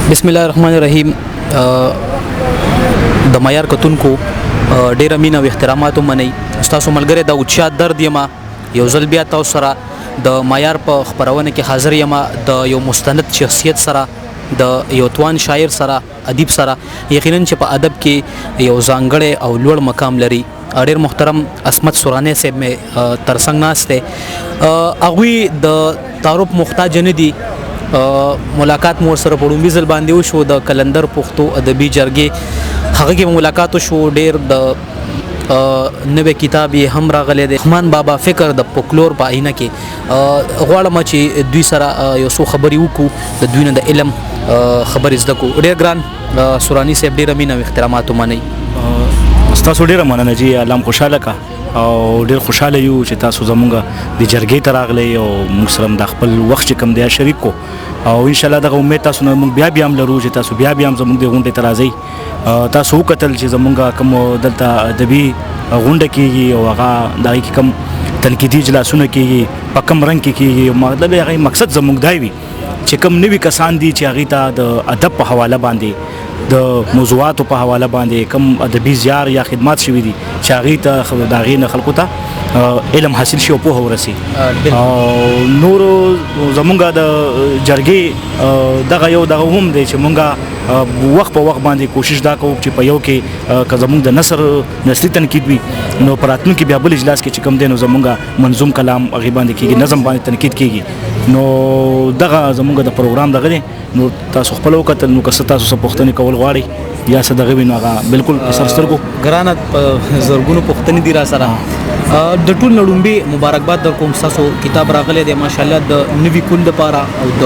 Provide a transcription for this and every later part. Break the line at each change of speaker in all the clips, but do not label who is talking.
بسم الله الرحمن الرحیم. د معیار کتونکو ډیره مینه او احترامات ومنئ. ستاسو ملګری داود شاه درد یم، یو ځل بیا تاسو سره د معیار په خپرونه کې حاضر یم، د یو مستند شخصیت سره، د یو توان شاعر سره، ادیب سره، یقینا چې په ادب کې یو ځانګړی او لوړ مقام لري. ډیر محترم عصمت سورانی صاحب مې ترڅنګ ناست دی. هغوی د تعارف محتاج نه دي. ملاقات مو سره په لومړي ځل باندې وشو، د کلندر پښتو ادبي جرګې هغه کې ملاقات وشو. ډیر د نوې کتاب یې هم راغلی دی، رحمان بابا فکر د فوکلور په آینه کې. غواړم چې دوی سره یو څو خبرې وکړو، د دوی نه د علم خبرې زده کړو. ډیر ګران سورانی صاحب، ډیره مینه او احترامات ومنئ.
ستاسو ډیره مننه جی، الله خوشاله کا او ډیر خوشاله یو چې تاسو زمونږ د جرګې ته راغلی او موږ سره د خپل وخت چې کوم دی شریک کو، او ان شاء الله دغه امید تاسو نه موږ بیا بیا هم لرو چې تاسو بیا بیا هم زمونږ د غونډې ته راځئ. تاسو وکتل چې زمونږ کوم دلته ادبي غونډه کیږي او هغه دغه کې کوم تنقیدي اجلاسونه کیږي، په کوم رنګ کې کیږي. مطلب هغه مقصد زمونږ دی وي چې کوم نوي کسان دي چې هغه ته د ادب په حواله باندې، د موضوعاتو په حواله باندې کوم ادبي زیار یا خدمات شوي دي چې هغه ته د هغې نه خلکو ته علم حاصل شي او پوهه ورسي. او نور زمونږ د جرګې دغه یو دغه هم دی چې مونږ وخت په وخت باندې کوشش دا کوو چې په یو کې که زمونږ د نثر نثري تنقید وي، نو په راتلونکي بیا بل اجلاس کې چې کوم دی نو زمونږ منظوم کلام هغې باندې کېږي، نظم باندې تنقید کېږي. نو دغه زمونږ د پروګرام دغه دی. نو تاسو خپل وکتل، نو که څه تاسو څه پوښتنې کول غواړئ یا څه دغه وي نو هغه بالکل په سر سترګو.
ګرانه، په زرګونو پوښتنې دي را سره. د ټول نه ړومبی مبارکباد در کوم، ستاسو کتاب راغلی دی ماشاءالله، د نوي کول دپاره او د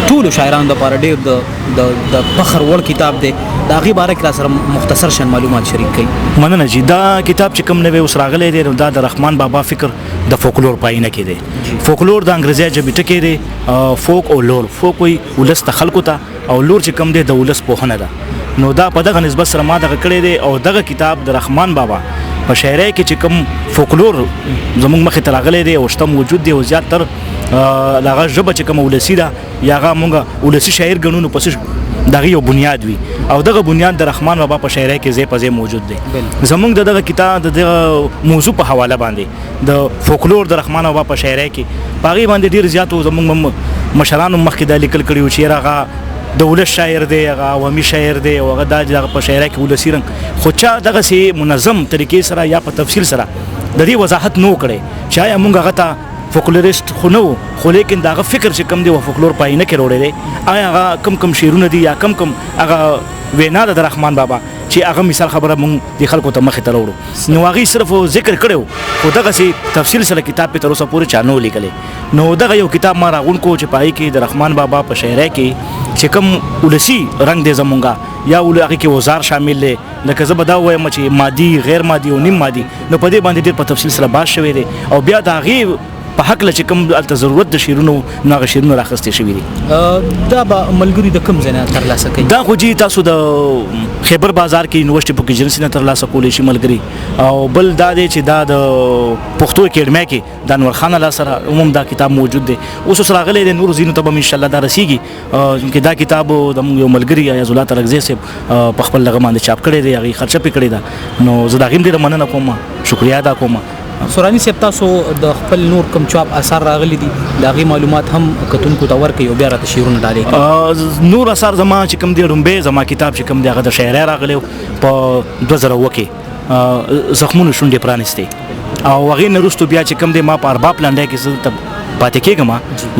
ټولو شاعرانو دپاره ډېر د د د فخر وړ کتاب دی. د هغې باره کې را سره مختصر شان معلومات شریک کړئ.
مننه جی. دا کتاب چې کوم نوی اوس راغلی دی نو دا د رحمان بابا فکر د فوکلور په آینه کې دی. فوکلور د انګریزي ژبې ټکی دی، فوک او لور. فوک وایي ولس ته، خلکو ته، او لور چې کوم دی د ولس پوهنه ده. نو دا په دغه نسبت سره ما دغه کړی دی، او دغه کتاب د رحمان بابا په شاعرۍ کې چې کوم فوکلور زموږ مخې ته راغلی دی او شته موجود دی، او زیاتر دغه ژبه چې کومه ولسي ده یا هغه مونږ ولسي شاعر ګڼو، نو پسې دغه یو بنیاد وي، او دغه بنیاد د رحمان بابا په شاعرۍ کې ځای په ځای موجود دی. زمونږ د دغه کتاب د دغه موضوع په حواله باندې د فوکلور د رحمان بابا په شاعرۍ کې په هغې باندې ډېر زیاتو زمونږ مشرانو مخکې دا لیکل کړي وو چې یاره هغه د ولس شاعر دی، هغه عوامي شاعر دی، او هغه دا دغه په شاعرۍ کې ولسي رنګ، خو چا دغسې منظم طریقې سره یا په تفصیل سره د دې وضاحت نه و کړی چې آیا مونږ هغه ته فوکلوریست خو نه و، خو لیکن د هغه فکر چې کوم دی و فوکلور په آینه کې راوړی دی. آیا هغه کم کم شعرونه دي یا کم کم هغه وینا ده د رحمان بابا چې هغه مثال خبره مونږ د خلکو ته مخې ته راوړو، نو هغې صرف ذکر کړی و، خو دغسې تفصیل سره کتاب پې تر اوسه پورې چا نه و لیکلی. نو دغه یو کتاب ما راغونډ کړو چې په هغې کې د رحمان بابا په شاعرۍ کې چې کوم ولسي رنګ دی زمونږ، یا هغې کې وزار شامل دی، لکه زه به دا ووایم چې مادي، غیر مادي او نیم مادي، نو په دې باندې ډېر په تفصیل سره بحث شوی دی، او بیا د هغې په هکله چې کوم هلته ضرورت د شعرونو نو هغه شعرونه راخیستې شوي دي.
دا به ملګري د کوم ځای نه ترلاسه کوي؟
دا خو جی تاسو د خیبر بازار کې یونیورسټي په ایجنسي نه ترلاسه کولی شي ملګري، او بل دا دی چې دا د پښتو اکیډمۍ کې د انور خان الله سره عموم دا کتاب موجود دی، اوس اوس راغلی دی، نورو ځایونو ته به هم انشاءالله دا رسېږي. چونکې دا کتاب د موږ یو ملګري ایاز الله ترکزی صاحب په خپل دغه باندې چاپ کړی دی، هغې خرچه پرې کړې ده، نو زه د هغې هم ډېره مننه کوم، شکریه ادا کوم.
سورانی صاحب، تاسو د خپل نور کوم چاپ اثار راغلي دي د هغې معلومات هم کتونکو ته ورکړئ او بیا راته شعرونه ډالۍ کړئ.
نور اثار زما چې کوم دی، ړومبی زما کتاب چې کوم دی هغه د شاعرۍ راغلی په 2007 کې، زخمونو شونډې پرانیستې، او هغې نه وروسته بیا چې کوم دی ما په ارباب لنډۍ کې زه دلته پاتې کېږم،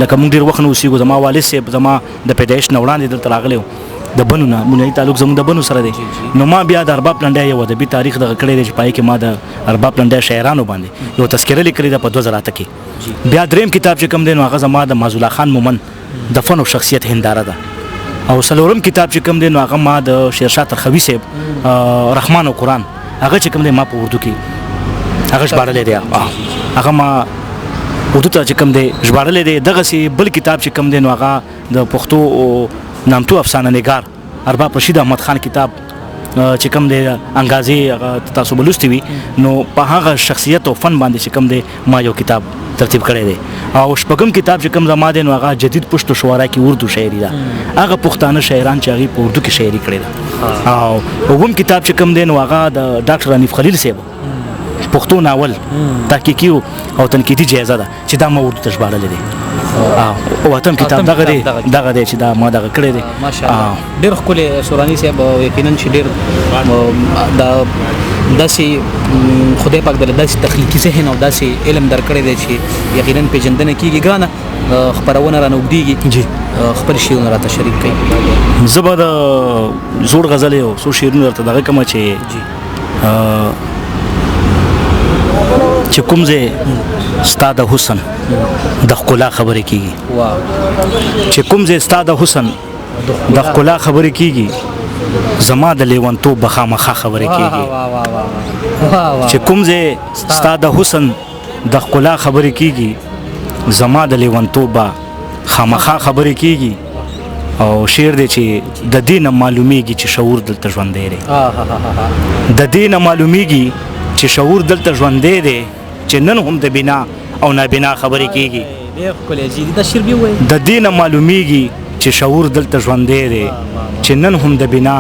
لکه موږ ډېر وخت نه اوسېږو. زما والد صاحب زما د پیدایش نه وړاندې دلته راغلی و، د بنو نه، بنیادي تعلق زموږ د بنو سره دی. نو ما بیا د ارباب لنډۍ یو ادبي تاریخ دغه کړی دی چې په هغې کې ما د ارباب لنډۍ شاعرانو باندې یو تذکره لیکلې ده په 2008 کې. بیا دریم کتاب چې کوم دی نو هغه زما د مازولا خان مومند د فن او شخصیت هنداره ده، او څلورم کتاب چې کوم دی نو هغه ما د شیرشاه ترخوي صاحب رحمان او قرآن هغه چې کوم دی ما په اردو کې هغه ژباړلی دی، هغه ما اردو ته چې کوم دی ژباړلی دی. دغسې بل کتاب چې کوم دی نو هغه د پښتو نامتو افسانه نګار ارباب رشید احمد خان کتاب چې کوم دی انګازې، هغه تاسو به لوستي وي، نو په هغه شخصیت او فن باندې چې کوم دی ما یو کتاب ترتیب کړی دی. او شپږم کتاب چې کوم زما دی نو هغه جدید پښتو شعرا کې اردو شاعري ده، هغه پښتانه شاعران چې هغوی په اردو کې شاعري کړې ده. او اووم کتاب چې کوم دی نو هغه د ډاکټر حنیف خلیل صاحب پښتو ناول تحقیقي او تنقیدي جایزه ده چې دا ما اردو ته ژباړلی دی. او اتم کتاب دغه دی، دغه دی چې دا ما دغه کړی دی.
ماشاءالله ډېر ښکلی سوراني صاحب، یقینا چې ډېر د داسې خدای پاک درله داسې تخلیقي ذهن او داسې علم درکړی دی چې یقینا پېژندنه کېږي. ګرانه خپرونه رانه اوږدېږي،
جی
خپل شعرونه راته شریک کړئ.
زه به د زوړ غزل یو څو شعرونه درته دغه کوم چې چې کوم ځای ستا د حسن د ښکلا خبرې کېږي، چې کوم ځای ستا د حسن د ښکلا خبرې کېږي، زما د لیونتوب به خامخا خبرې کېږي. چې کوم ځای ستا د حسن د ښکلا خبرې کېږي، زما د لیونتوب به خامخا خبرې کېږي. او شعر دی چې د دې نه معلومیږي چې شعور دلته ژوندی دی، د دې نه معلومیږي چې شعور دلته ژوندی دی، چې نن هم د بنا او نابنا خبرې کېږي. د دې نه معلومیږي چې شعور دلته ژوندی دی، چې نن هم د بنا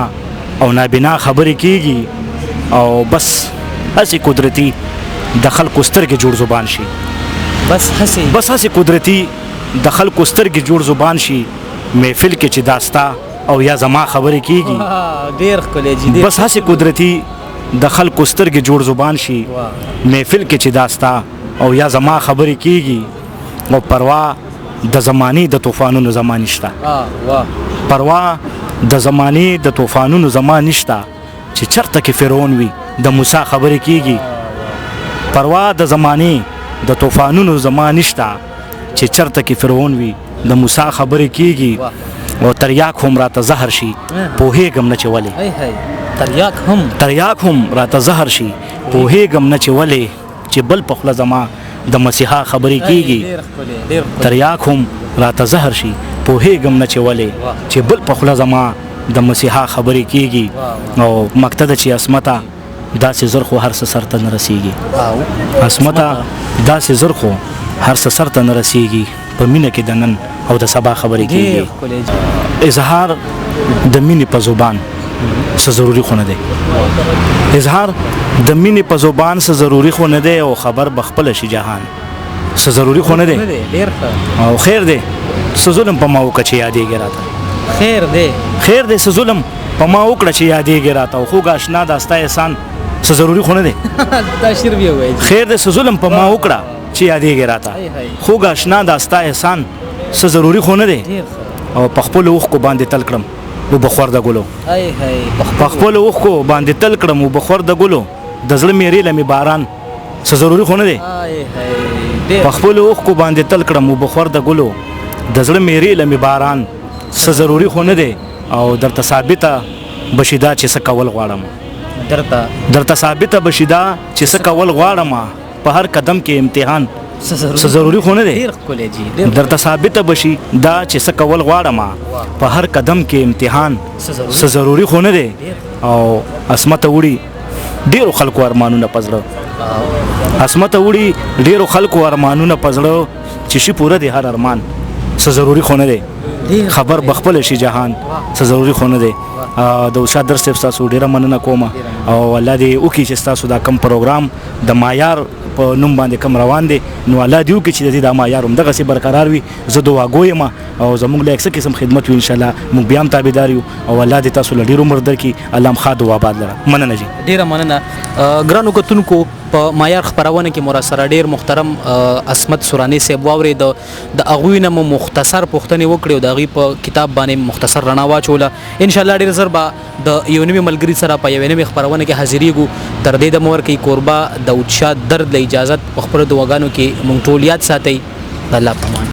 او نابنا خبرې کېږي. او بس هسې قدرتي د خلکو سترګې جوړ زبان شي، بس هسې قدرتي د خلکو سترګې جوړ زبان شي، محفل کې چې داستا او یا زما خبرې کېږي.
ډېر ښکلی جی.
بس هسې قدرتي د خلکو سترګې جوړ زبان شي، محفل کې چې داستا او یا زما خبرې کېږي. او پروا د زمانې د طوفانونو زما نشته، پروا د زمانې د طوفانونو زما نشته، چې چرته کې فرعون وي د موسی خبرې کېږي. پروا د زمانې د طوفانونو زما نشته، چې چرته کې فرعون وي د موسی خبرې کېږي. او تریاک هم راته زهر شي، پوهېږم نه چې ولې. تریاک هم راته زهر شي، پوهېږم نه چې ولې، چې بل په خوله زما د مسیحا خبرې کېږي. تریاک هم راته زهر شي، پوهېږم نه چې ولې، چې بل په خوله زما د مسیحا خبرې کېږي. او مکته چې عصمته داسې زر خو هر څه سرته نه رسېږي، عصمته داسې زر خو هر څه سرته نه رسېږي، په مینه کې د نن او د سبا خبرې کېږي. اظهار د مینې په زبان څه ضروري خو نه دی، اظهار د مینې په زبان څه ضروري خو نه دی، او خبر به خپله شي جهان څه ضروري خو نه دی. او خیر دی څه ظلم په ما وکړه چې یادېږي راته،
خیر دی،
خیر دی څه ظلم په ما وکړه چې یادېږي راته، او خوږ اشنا دا ستا احسان څه ضروري خو نه دی. خیر دی څه ظلم په ما وکړه چې یادېږي راته، خوږ اشنا دا ستا احسان څه ضروري خو نه دی. او په خپلو اوښکو باندې تل کړم وبخور د ګلو، په خپلو اوښکو باندې تل کړم وبخور د ګلو، د زړه میرې له مې باران څه ضروري خو نه دی. په خپلو اوښکو باندې تل کړم وبخور د ګلو، د زړه میرې له مې باران څه ضروري خو نه دی. او درته ثابته به شي دا چې څه کول غواړم، درته ثابته به شي دا چې څه کول غواړم، په هر قدم کې امتحان څه ضروري خو نه دی. درته ثابته به شي دا چې څه کول غواړم، په هر قدم کې امتحان څه ضروري خو نه دی. او عصمته وړي ډېرو خلکو ارمانونه په زړه، عصمته وړي ډېرو خلکو ارمانونه په زړه، چې شي پوره دی هر ارمان څه ضروري خو نه دی. خبر به خپله شي جهان څه ضروري خو نه دی. د استاد درس صاحب ستاسو ډېره مننه کوم، او الله دې وکړي چې ستاسو دا کم پروګرام د معیار په نوم باندې کم روان دی، نو الله دې وکړي چې د دې دا معیار هم دغسې برقرار وي. زه دعاګو یم او زموږ له څه قسم خدمت وي انشاءالله موږ بیا هم تابعدار یو، او الله دې تاسو له ډېر عمر درکړي. الله هم ښاد او آباد لره. مننه جی.
ډېره مننه ګرانو کتونکو. په معیار خپرونه کې مو راسره ډېر محترم عصمت سوراني صاحب واورېده، د هغوی نه مو مختصر پوښتنې وکړې او د هغوی په کتاب باندې مختصر رڼا واچوله. انشاءالله ډېر زر به د یو نوي ملګري سره په یوې نوې خپرونه کې حاضرېږو. تر دې دمه ورکوي کوربه داود شاه درد له اجازت. په خپلو دعاګانو کې موږ ټول یاد ساتئ. د الله په امان.